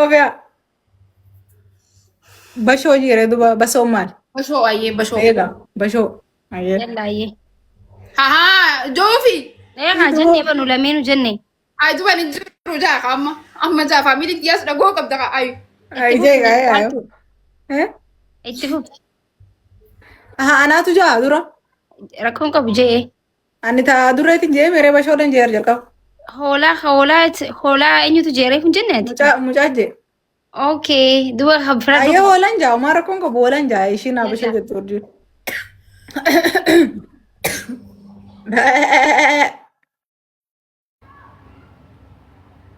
Ofiyaa. Bashoo jedhee duba basoo maal? Bashoo ayyee bashoo. Eega bashoo. Ayyee. Yalla ayyee. Hahaa joofi. Eegaa jennee banu lameenu jenne. Ay duba ni jiru jaa amma amma jaa faamiliin kiyyaas dhagoo qabda ka ayu. Ay jeega ay ayo. Eh? Itti fufi. Aha anaatu jaa dura. Rakkoon qabu jee. Ani taa dureetiin jee meree bashoodhan jeer jalqaba. Hoolaa hoolaa hoolaa eenyutu jeeree kun jenne ati? Mucaa mucaa jee. Okay duba firadhu. Ayyee hoolaan jaa homaa rakkoon qabu hoolaan jaa ishiin haa bashoo jettu hordii.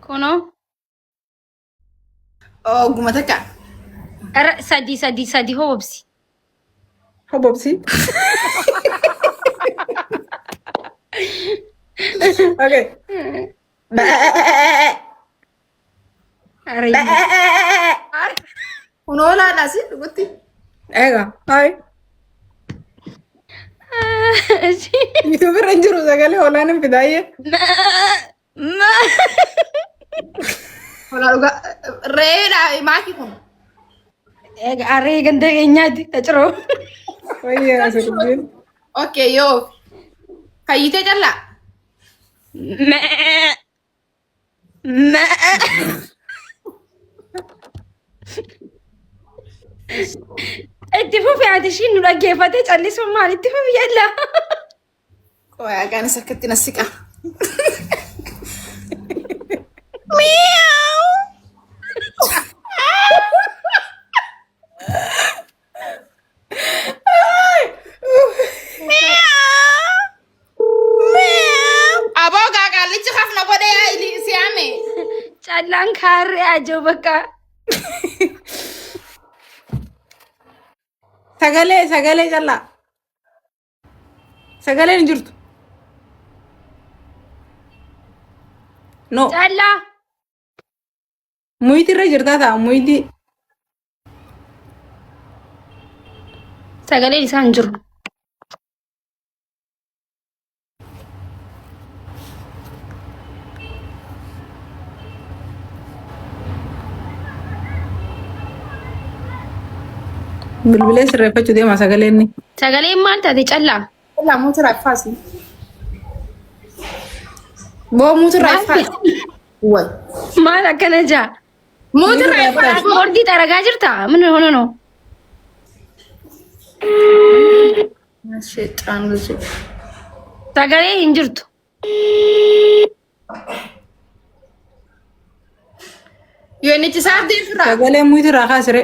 Kunoo. Oguma takka. Irra sadi sadi sadi hobobsi. Hobobsi. Okay. Kun hoolaadha si dhugutti. Egaa, hai. YouTube irra hin jiru sagalee hoolaan hin fidaayyee. Hoolaa dhugaa. Re'eedha maaki kun. Egaa aree ganda keenyaati taciroo. Wayyaa asirriin. Okay yoo. Fayyitee callaa. Itti fufi ati ishiin nu dhaggeeffatee callisuun maal itti fufi yalla. Qoy aqaanis akkatti na siqa. Aboo gaa qaallichi hafna godhee yaa ili siyaame. Callaan kaarree ajoo bakka. Sagalee sagalee callaa. Sagaleen hin jirtu. No. Callaa. Muyitii irra jirtaa ta'a muyitii. Sagaleen isaa hin jiru. Bilbilee sirreeffachuu deema sagaleen ni. Sagaleen maal taate callaa? Callaa muutirraa iffaasi. Boo muutirraa iffaasi. Way. Maal akkana jaa? Muutirraa iffaasi. Boordii xaragaa jirtaa? Min hono no. Sheexaan gosi. Sagalee hin jirtu. Yoonichi isaaf deefirraa. Sagalee muyitirraa kaasire.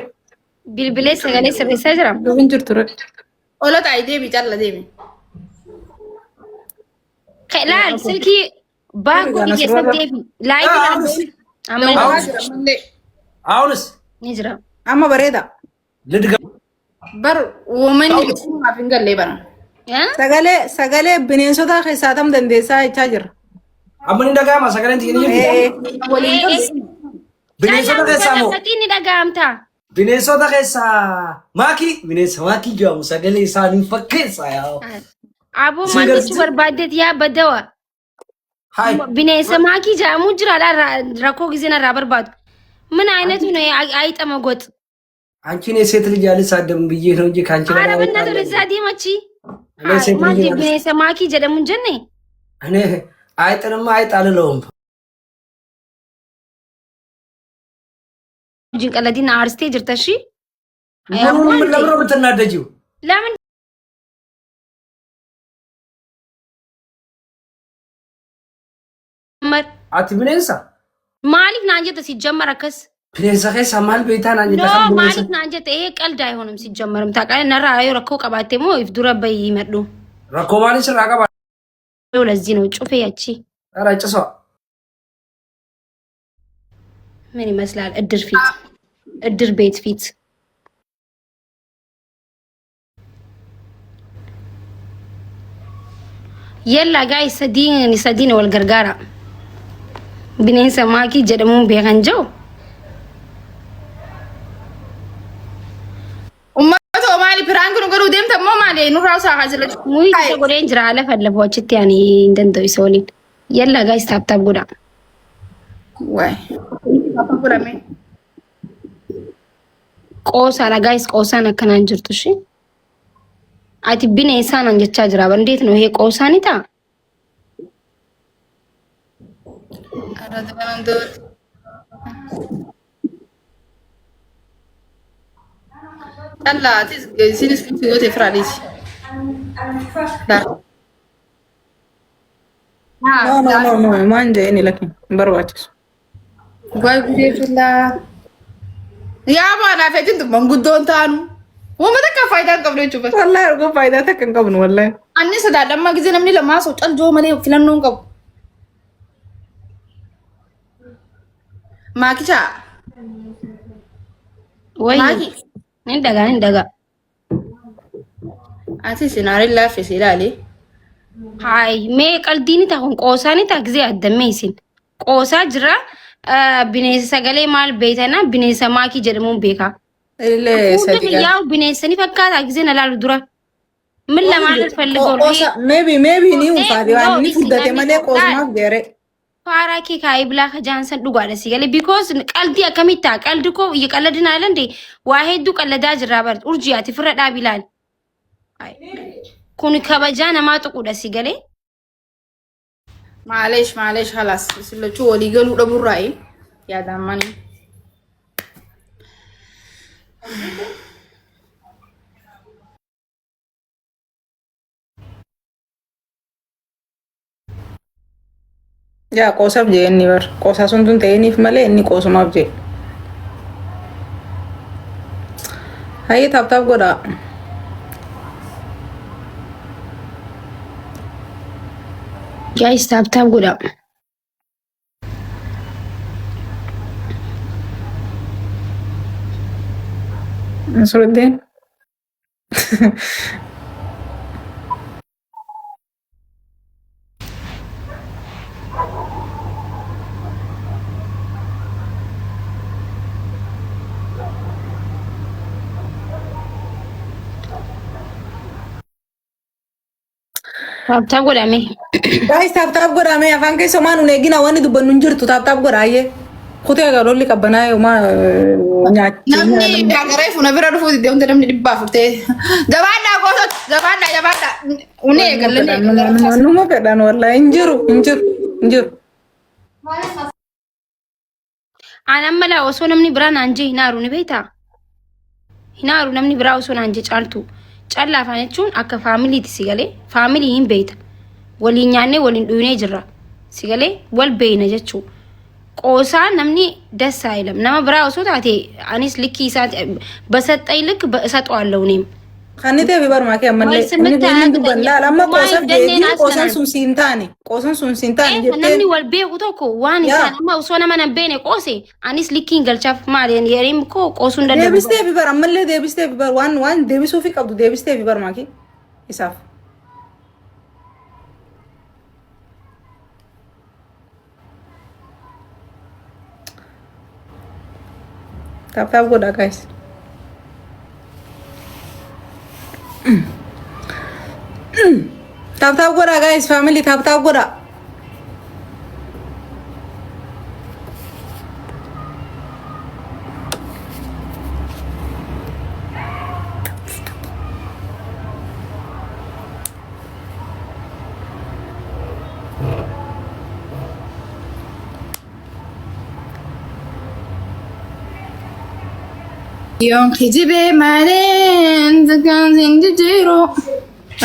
Bilbilee sagalee sirreessaa jira. Duuba hin jirtu re. Ola taa'ii deemi calla deemi. Laal silkii baa godhi keessatti deebi. Laayikii laal. Amma Dawwaa jira mallee. አሁንስ ni jira. Amma bareeda. ልድገም። Bar uumanni dhufuudhaaf hin galle bara. Eh? Sagalee sagalee bineensota keessaa tam dandeessaa jechaa jira. Amma ni dhaga'ama sagaleen tiyya ni jirti. Ee, Waliin Eh, eh. Bineensota keessaa moo? Fakkii ni dhaga'amta. Bineensota keessaa maakii bineensa maakii jedhamu sagalee isaanii fakkeessa yaa. Aboo Isin maal garsiisa. jechuu barbaaddeet yaa badawa. Hayi Bineensa maakii jedhamu jira rakkoo giseen irraa barbaadu. Min አይነቱ ነው አይጠመ ጎጥ አንቺን የሴት ልጅ አልሳደብም ብዬ ነው እንጂ ከአንቺ ኧረ በላይ በእናትህ ወደዛ deemachi. እኔ ሴት Maal ልጅ bineensa maakii jedhamu hin jenne. እኔ አይጥንማ አይጥ አልለውም። Wajjin qaladiin aarstee jirta ishii. ምኑን ለምን ነው የምትናደጂው? ለምን መር Ati bineensa maaliif naan jette ሲጀመር akkas bineensa keessaa maal beektaa naan No jette kan bineensa maaliif naan jette ee qalda አይሆንም ሲጀመርም ታውቃለህ narraa yoo rakkoo qabaatte immoo if dura bayii madhu rakkoo maalii sirraa qaba? ለዚህ ነው ጩፌ ያቺ ኧረ ጭሷ ምን ይመስላል እድር ፊት እድር ቤት ፊት yalla guys sadiin sadiin wal gargaara bineensa maakii jedhamuun beekan jiru Uummata maali piraank nu godhuu deemta immoo maali nurraa usaa kaasila. Muyi isa godheen jira ala fallafu achitti ani hin danda'u isa waliin. Yalla guys tap tap godha. Waay. Apa godhame? Qoosaadha guys, qoosaan akkanaan jirtu ishee. Ati bineensaa naan jechaa jira. እንዴት ነው ይሄ qoosaa ni ta'a? Callaa atis isinis gootee firaadhiisi. No, no, no, no, maan jeeni lakin hin barbaachisu. Waay gudee filaa. Yaa maanaaf jechuun manguddoon taanu. Uummata akka faayidaa hin qabne jechuudha. Wallahi ergoo faayidaa takka hin qabnu wallahi. Anni sodaadhammaa gisee namni lamaa soo caljoo malee filannoo hin qabu. Maakichaa. Wayyi. Maaki. Ni dhagaa ni dhagaa. Ati sinaarin laaffisi ilaali. Haay, mee qaldii ni ta'a kun qoosaa ni ta'a gisee addammee isin. Qoosaa jira. Bineensa sagalee maal beeytana bineensa maakii jedhamuun beekaa. Illee Fuulli sadi gaa. yaa'u bineensa ni fakkaata gisee na laalu dura. ምን ለማለት ፈልገው ነው? Qoosa maybe maybe ni ulfaate waan inni furdate malee qoosumaaf geere. Faaraa kee kaa'ee bilaa ka jaansan dhugaadha si galee because qaldii akkamitti ta'a qaldi koo እየቀለድን አለ እንዴ waa hedduu qalladaa jirraa bar urjii ati firra dhaabi ilaali. Kun kabajaa namaa tuquudha si galee. Maaleesh maaleesh halaas isin lachuu walii galuu dhabuurraayi yaadaan mani. Yaa qoosaaf jee inni bar qoosaa sun tun ta'iniif malee inni qoosumaaf jee. Hayyee tap tap godhaa. Guys, tap tap godhaa. Nasruddin. Tap tap godhaa mee. Guys, tap tap godhaa mee afaan keessa homaa nun eegina wanni dubbannu hin jirtu tap tap godhaa ayyee. Kutee egaa lolli qabbanaa homaa nyaachuu. Namni garee fuuna bira dhufuu didee hunda namni 400 ta'e. Jabaadhaa gootota jabaadhaa jabaadhaa. Unee eegalle ni eegalle. Numa fedhan wallahi hin jiru hin jiru hin jiru. Aan amma laa osoo namni biraa naan jee hin aaru ni beektaa? Hin aaru namni biraa osoo naan jee caaltu. Callaa afaan jechuun akka faamiliiti si galee faamilii hin beekta. Waliin nyaannee waliin dhuynee jirra. Si galee wal beeyna jechuu. Qoosaa namni dassaa ilam. Nama biraa osoo taate anis likkii isaati basaxxay lik እሰጠዋለሁ እኔም Kan ta'e barmaa kee ammallee Wal inni simatti inni dubban laala amma Homaa qoosaaf hin jenneen jeetii as qoosan kanaan. sun siin taane qoosan sun siin taane Namni jettee wal beeku tokko waan Yaa. isaan amma osoo nama nan beene qoose anis likkiin galchaaf maali yereen koo qoosuu hin danda'u. deebistee fi bar ammallee deebistee fi bar waan waan deebisuufi qabdu deebistee fi barmaa kee isaaf. Tap tap godhaa guys. Tap tap godhaa guys family tap tap godhaa. Yoon kijibee malee kan hin jijjiiru.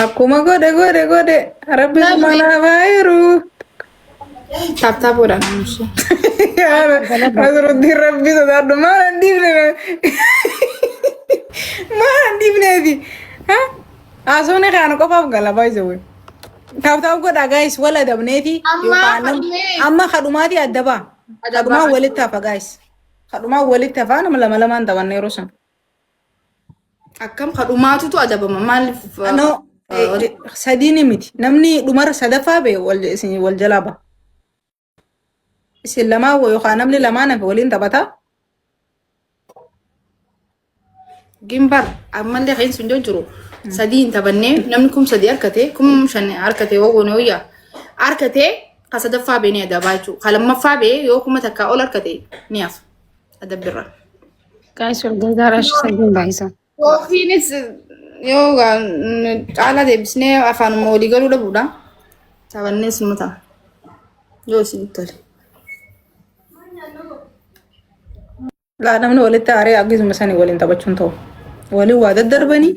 Akkuma godhe godhe godhe rabbi sumaanaaf haa jiru. Tap tap godhaa namichi. Nasruddiin rabbi sodaadhu maal hin dhiifne maal hin dhiifneeti. Haasofni kana qofaaf gala baay'ee. Tap tap godhaa guys wal adabneeti. Amma yookaan amma kadhumaatii adda ba'a. Adda ba'a. Kadhumaa walitti hafa guys. Kadhumaa walitti hafaa nama lama lamaan taphanne yeroo sana. Akkam kadhumaatutu adabama maaliif? No, sadiini miti. Namni dhumara sadaffaa ba'e wal isin wal jalaa ba'a. Isin lamaan yookaan namni lamaan hafe waliin taphataa. Gimbar ammallee kan sun jiru sadii hin taphannee namni 3000 harkate 5000 harkate yoo goone wayyaa harkate ka sadaffaa ba'e ni adabaa jechuudha. Ka lammaffaa ba'e yoo 1000 ol harkate ni hafa adabbirra. Guys wal gargaaraa sadiin baay'isa. Yookiinis yoo caalaa deebisnee afaanuma walii galuu dhabuudha. Taphannees nu ta'a. Yoo isin tole. Laa namni walitti aaree akkasuma sanii waliin taphachuun ta'u. Waliin waa daddarbanii.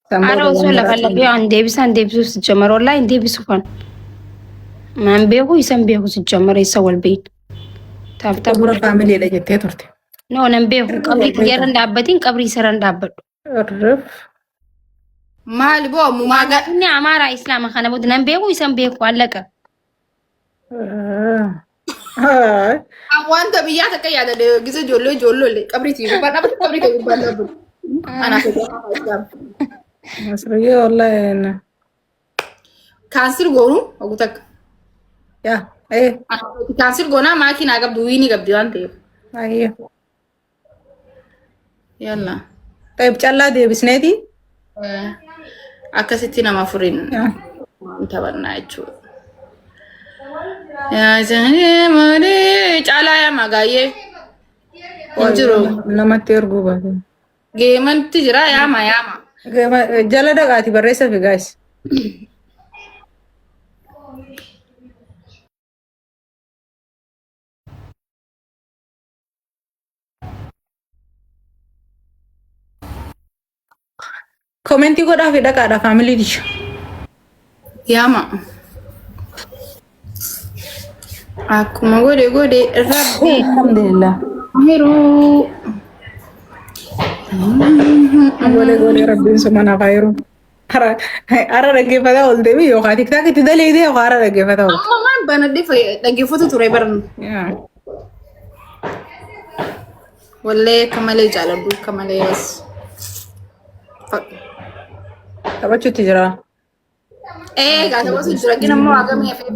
San Ara booda osoo waan lafa biraatu lafee an deebisaan deebisuu si jamara wallaahi hin deebisu kan. Maan beeku isan beeku si jamara isa wal beeknu. Taaf taaf Dura faamiliidha jettee turte. No nan beeku qabrii xiyyaarra hin dhaabbatin qabrii isarra hin dhaabbadhu. Irrif. Maali boo ammumaa ga. Inni Amaaraa Islaama kana booda nan beeku isan beeku allaqa. Wanta biyyaa takka yaadadhe gisa ijoollee ijoollee qabrii tii gubbaa dhaabbatu qabrii kee gubbaa dhaabbatu. Anaaf Masriyyee wallahi. kaansir goonu ogu takka. Yaa ee Kaansir goonaa maakii naa qabdu wiinii qabdi waan ta'eef. ayyee. Yalla. Xeeb callaa deebisneeti. Akkasitti nama afuriin Yaa. waan taphannaa jechuudha. Yaa isaanii malee caalaa yaa magaayyee. Hin jiru. Namatti erguu baate. Geemanti jira yaama yaama. Jala dhaqaati barreessa fi gaayis. Komentii godhaa fi dhaqaadha faamilii tiyya. Yaama. Akkuma godhe godhe rabbi Alhamdulillah. hiruu. Godhe godhe rabbiin suma naaf haa yeroo. Hara dhaggeeffataa oolte mi yookaan tiktaak itti daleetee yookaan hara dhaggeeffataa oolte. Amma waan banadhee dhaggeeffatu ture baran. Yaa. Wallee akka malee jaaladhu akka malee as. Taphachuutti jira. Ee gaafa wasu jira gina immoo hagamii hafee.